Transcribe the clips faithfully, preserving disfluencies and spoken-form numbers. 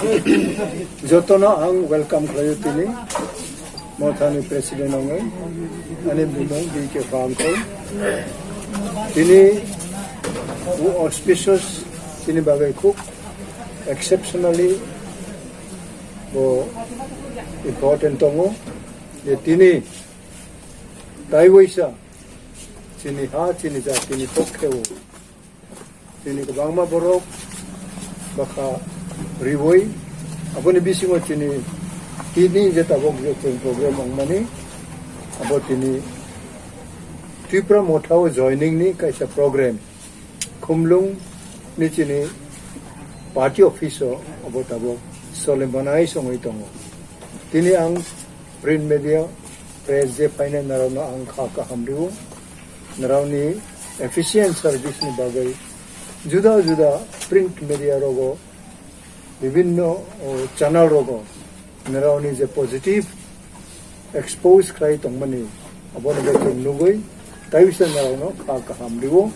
Jotono ang welcome khlaio tini Mothani president wngwi, ani bumung B K Phamkol. Tini o auspicious, tini bagwi khub exceptionally bo important tongo je tini taiwaisa chini ha, chini jatini pokhe o chini kwbangma borok bwkha riwi, aboni bisingo chini tini je tabuk je chwng program wngmani, abo tini Tipra Motha o joining ni kaisa program. Khumlung ni chini party office o abo tabuk solemnai songwi tongo. Tini ang print media, press je phainai narokno ang kha kaham rio. Narokni efficient service ni bagwi juda juda print media rogo bibinno, o, channel rogo narokni je positive expose khlai tongmani, abono bo chwng nugwi taiwisa narokno kha kaham rio.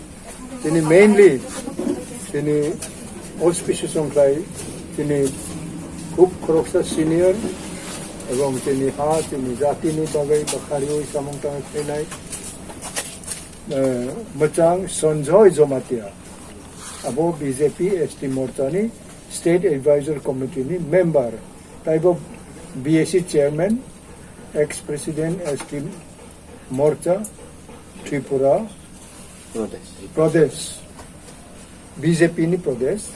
Tini mainly tini auspicious wngkhlai tini khub khoroksa senior ebong tini ha tini jatini bagwi bwkha riwi samung tangwi phainai, eh, mwchang Sanjoy Jomatia, abo B J P S T Morcha ni State Advisor Committee ni member, taibo B A C chairman, ex president S T Morcha Tripura Pradesh. Pradesh, B J P ni Pradesh.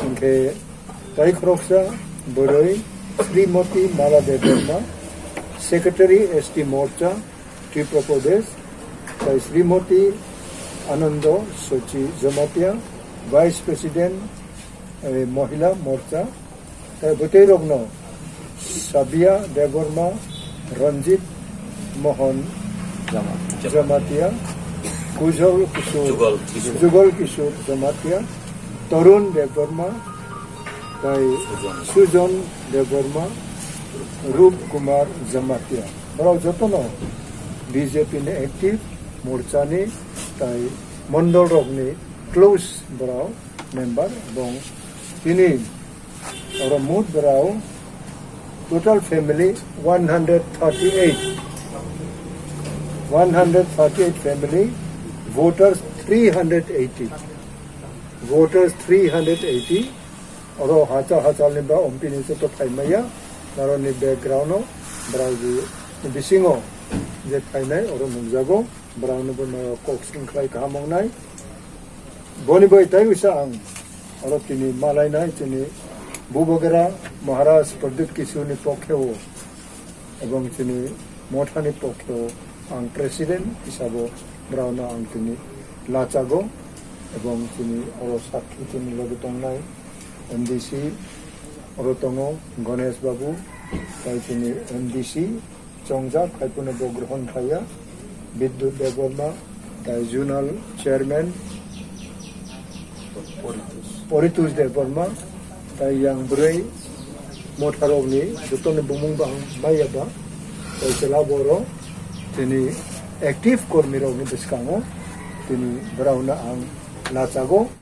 Hingkhe tai khoroksa bwrwi Srimati Mala Debbarma, Secretary S T Morcha, Tripura Pradesh, tai Srimati Anando Sochi Jamatia, Vice President, eh, Mohila Morcha, tai bwtwi rokno Sabia Debbarma, Ranjit Mohan Jamatia. Jamatia, Kujol Kishore, Jugal Kishore. Jugal Kishore Jamatia, Tarun Debbarma, tai Sujon. Sujon Debbarma, Rup Kumar Jamatia. Borok jotono B J P ni active, Morcha ni tai mondol rokni close borok member, ebong tini oro mut borok total family one hundred thirty-eight, one hundred thirty-eight family, voters three hundred eighty, voters three hundred eighty. Oro hachal hachal ni ba ompini joto phaimaya, naroni background o borok ni bisingo je phainai oro nukjago, borok no bo no kok sing khlai kaham wngnai. Boni bai tai wisa ang oro tini malainai chini Bubagera Maharaj Pradyut Kishore ni pokhe o ebong chini Mothani pokhe o ang president hisabo borokno ang tini lachago, ebong chini oro sakhi chini logi tongnai M D C oro tongo Ganesh Babu, tai chini M D C chongjak, haiphano bo grohon khaiya, Bidyut Debbarma, tai Zonal Chairman Poritush Debbarma, tai yang bwrwi Motharokni jotoni bumung bahang maiya ba, tai chwla borok tini active kormirokni bwskango tini borokno ang lachago.